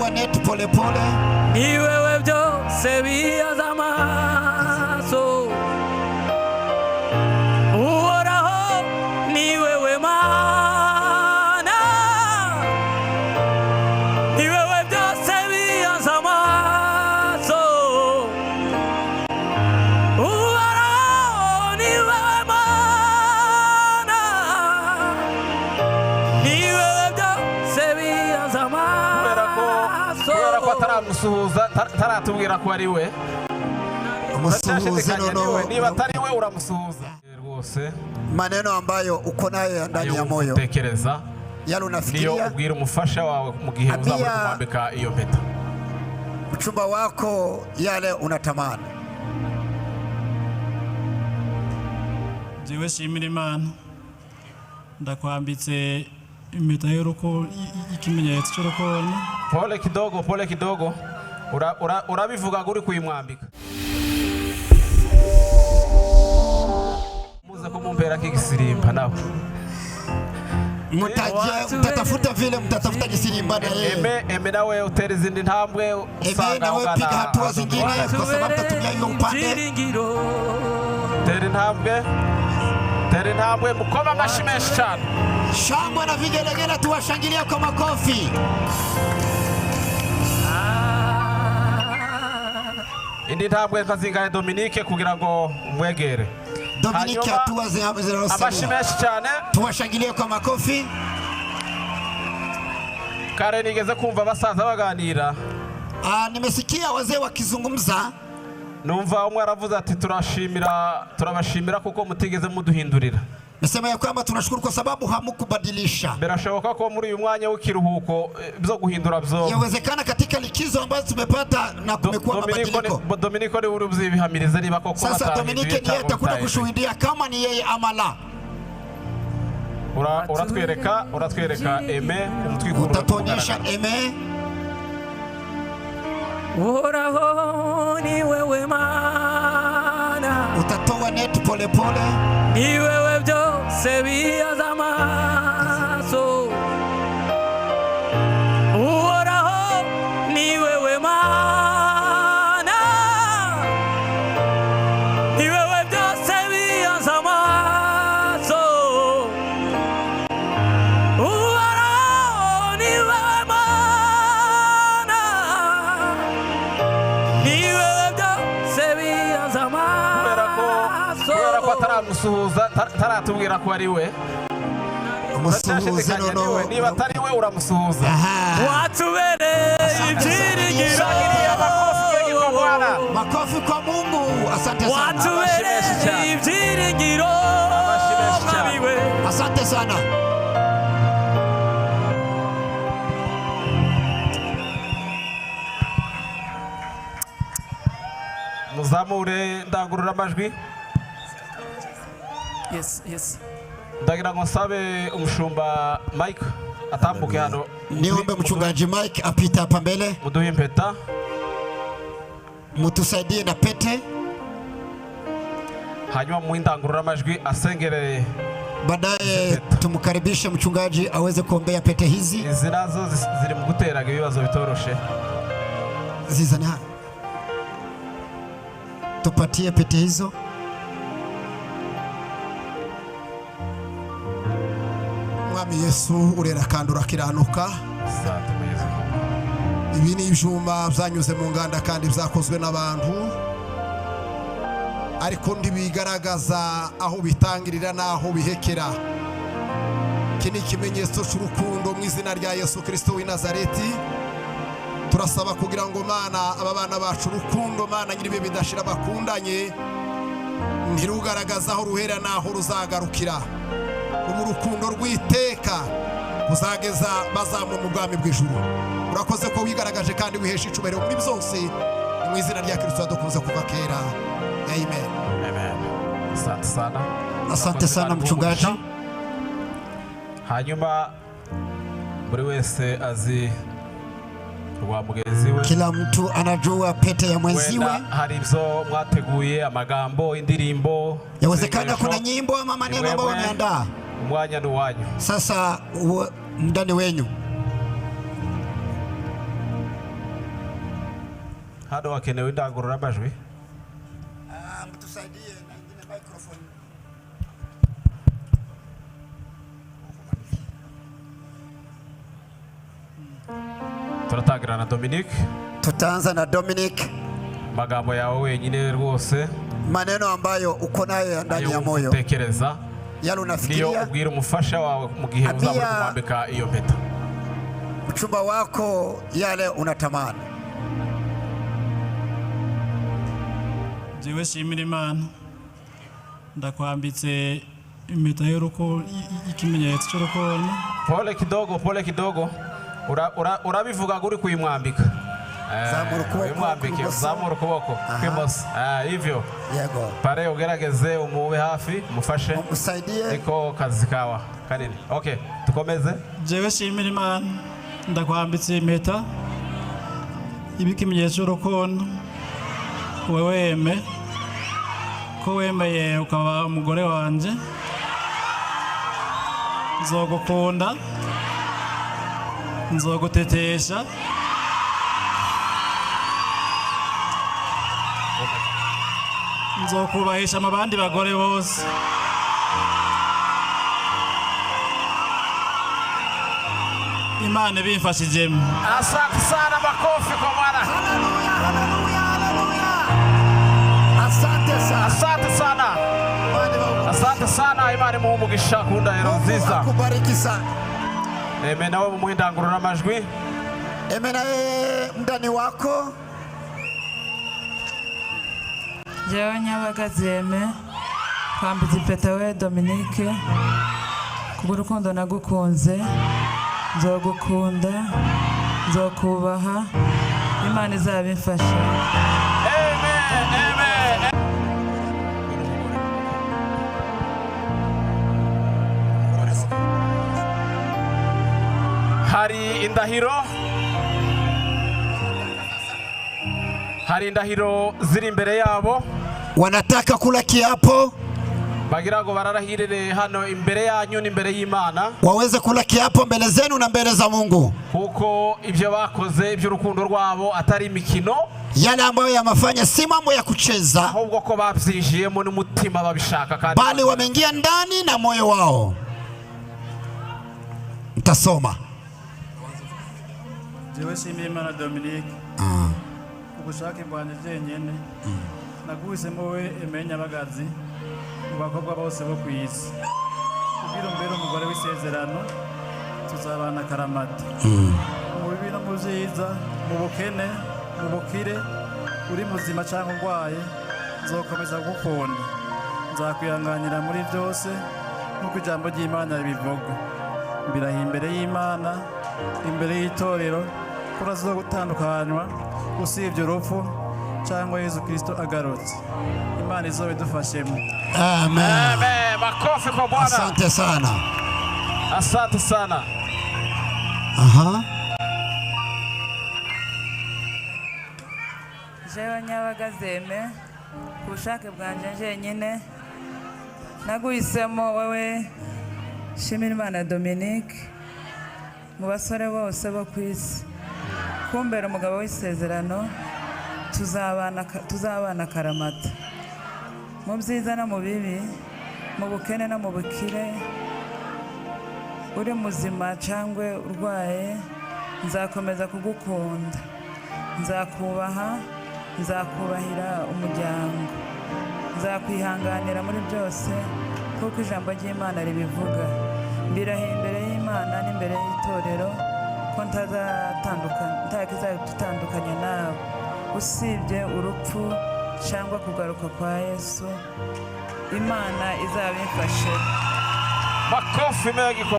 Utatoa neti polepole. Ni wewe byose bihaza amaso. Uhoraho, ni wewe Mana, ni wewe byose bihaza amaso. Uhoraho, ni wewe Mana, ni wewe byose bihaza Kubera ko amaso. Kubera ko ataramusuhuza, taratubwira ko ari we. Umusuhuze. Uracyashidikanya Noneho niwe. Niba atari we, uramusuhuza rwose. Maneno ambayo uko nayo ndani Ayo ya moyo, utekereza yale niyo unafikiria, ubwira umufasha wawe mu gihe Ambia- uzaba uri kumwambika iyo mpeta. mchumba wako yale unatamani. Jewe shimira Imana, ndakwambitse impeta y'urukundo, ikimenyetso cy'urukundo. Pole kidogo, pole kidogo. Urabivuga ngo uri kuyimwambika, muze kumumpera k'igisirimba nawe. Mtaje, mtatafuta vile mtatafuta kisirimba na yeye. Eme nawe utera izindi ntambwe Eme usanga nawe ugana piga hatua zingine kwa sababu tatumia hiyo upande. Ibyiringiro. Tera intambwe, tera intambwe, mukome amashyi menshi cyane. Shangwe na vigelegele, tuwashangilie kwa makofi. Indi ntambwe nka zingahe, Dominique, kugira ngo umwegere? Dominiki, Hanyuma, hatua amashyi zinazosalia. menshi cyane. Tuwashangilie kwa makofi. Kare nigeze kumva abasaza baganira. Ah, nimesikia wazee wakizungumza. Numva umwe aravuze ati: "Turashimira, turabashimira kuko mutigeze muduhindurira." Nasema ya kwamba tunashukuru kwa sababu hamukubadilisha. Birashoboka ko muri uyu mwanya w'ikiruhuko byo guhindura byo Yawezekana katika likizo ambazo tumepata na kumekuwa Dominiko mabadiliko. Dominiko niwe uri byibihamirize niba koko Sasa batahinduye Dominike ndiye cyangwa atakuja bitahinduye. kushuhudia kama ni yeye ama la. Uratwereka Eme umutwikuru. Utatuonyesha Eme. Uhoraho, ni wewe Mana, Utatoa neti polepole. Ni wewe byose bihaza amaso. Uhoraho, ni wewe Mana, ni wewe byose bihaza amaso. Uhoraho, ni wewe Mana, ni wewe byose bihaza Kubera ko amaso. Kubera ko ataramusuhuza, taratubwira ko ari we. Umusuhuze. Uracyashidikanya Noneho niwe. Niba atari we, uramusuhuza. Aha. Watubereye ibyiringiro. Shangilia, makofi mengi kwa Bwana. Makofi kwa Mungu. Asante sana. Watubereye ibyiringiro. Amashyi menshi cyane. Mwami we. Asante sana. Muzamure indangururamajwi. Yes. Ndagira ngo nsabe umushumba Mike atambuke hano. Niombe mchungaji Mike apite hapa mbele, Muduhe impeta. mtusaidie na pete. Hanyuma mu indangururamajwi asengere. Baadaye tumkaribishe mchungaji aweze kuombea pete hizi. Izi nazo ziri mu guteraga ibibazo bitoroshe. Zizane hapa, tupatie pete hizo. Mwami Yesu, urera kandi urakiranuka. Asante, Mwenyezi Mungu. Ibi ni ibyuma byanyuze mu nganda kandi byakozwe n'abantu, ariko ntibigaragaza aho bitangirira n'aho bihekera. Iki ni ikimenyetso cy'urukundo. Mu izina rya Yesu Kirisito w'i Nazareti, turasaba kugira ngo, Mana, aba bana bacu, urukundo, Mana nyir'ibihe bidashira, bakundanye ntirugaragaza aho ruhera n'aho ruzagarukira. Ubu urukundo rw'iteka kuzageza bazamura mu bwami bw'ijuru. Urakoze ko wigaragaje kandi wihesha icubahiro muri byose. Ni mu izina rya Kirisito dukunze kuva kera, amen. Amen. Asante sana. Asante sana, Imana mchungaji. iguhe umugisha. Hanyuma buri wese azi rwa mugenzi we. Kila mtu anajua pete ya mwenziwe. Wenda hari ibyo mwateguye, amagambo, indirimbo, Yawezekana isengesho. kuna nyimbo ama maneno ambayo Ni wewe. wameandaa. Umwanya ni uwanyu. Sasa muda ni wenyu. Hano hakenewe indangururamajwi. Ah, mtusaidie na ingine microphone. Turatangira na Dominique. Tutaanza na Dominic, Amagambo yawe wenyine rwose, maneno ambayo uko nayo ndani ayo ya moyo, utekereza, yale niyo unafikiria, ubwira umufasha wawe mu gihe Ambia- uzaba uri kumwambika iyo mpeta. Mchumba wako yale unatamani. Jewe shimira Imana, ndakwambitse impeta y'urukundo, ikimenyetso cy'urukundo. Pole kidogo, pole kidogo. Urabivuga uri kuyimwambika. Eh, Zamura ukuboko uyimwambike, kw'ibumoso. zamura ukuboko kw'imoso. Ah, hivyo. Yego. Pare ugerageze umube hafi, umufashe. Msaidie. Niko kazi kawa kanini. Okay, tukomeze. Jewe shimira Imana, ndakwambitse impeta iba ikimenyetso cy'urukundo, wewe weme ko wemeye ukaba umugore wanjye, nzogukunda, nzogutetesha, nzokubahisha mu bandi bagore bose. Imana ibimfashijemo. Asante sana, makofi kwa Bwana. Haleluya, haleluya, haleluya. Asante sana. Asante sana. Imana ibahe Asante sana, Imana imuhe umugisha ku ndahiro Mungu nziza. akubariki sana. Eme nawe mumuhe indangururamajwi. Eme na yeye mndani wako. Jewe Nyabagazi Aime, kwambitse impeta we Dominique, kubw'urukundo nagukunze, nzogukunda, nzokubaha, Imana izabimfasha. Amen, amen. Hari indahiro, hari indahiro ziri imbere yabo. Wanataka kula kiapo, Bagira ngo bararahirire hano imbere yanyu n'imbere y'Imana, waweze kula kiapo mbele zenu na mbele za Mungu. Kuko ibyo bakoze iby'urukundo rwabo atari imikino, Yale ambayo yamefanya si mambo ya kucheza, ahubwo ko babyinjiyemo n'umutima babishaka kandi bali wameingia ndani na moyo wao. Mtasoma. Jewe shimira Imana Dominique, ubushake bwanjye jyenyene naguhisemo we Aime Nyabagazi mu bakobwa bose bo ku isi kugira umbere umugore w'isezerano, tuzabana akaramata mu bibi no mu byiza, mu bukene, mu bukire, uri muzima cyangwa urwaye, nzokomeza kugukunda, nzakwihanganira muri byose nk'uko ijambo ry'Imana ribivuga. Mbirahiye imbere y'Imana, imbere y'itorero, ko uraza gutandukanywa usibye urupfu cyangwa Yesu Kirisito agarutse. Imana izobe idufashemo. Amen. Amen. Makofi kwa Bwana. Asante sana. Asante sana. Aha. Jewe Nyabagazi Aime, ku bushake bwanjye njyenyine naguhisemo wowe Shimirimana Dominique mu basore bose bo ku isi kumbera umugabo w'isezerano, tuzabana akaramata mu byiza no mu bibi, mu bukene no mu bukire, uri muzima cyangwa urwaye, nzakomeza kugukunda, nzakubaha, nzakubahira umuryango, nzakwihanganira muri byose kuko ijambo ry'Imana ribivuga. Mbirahiye imbere y'Imana n'imbere y'itorero ko ntazatandukanya nawe usibye urupfu cyangwa kugaruka kwa Yesu. Imana izabimfashe. Makofi mengi kwa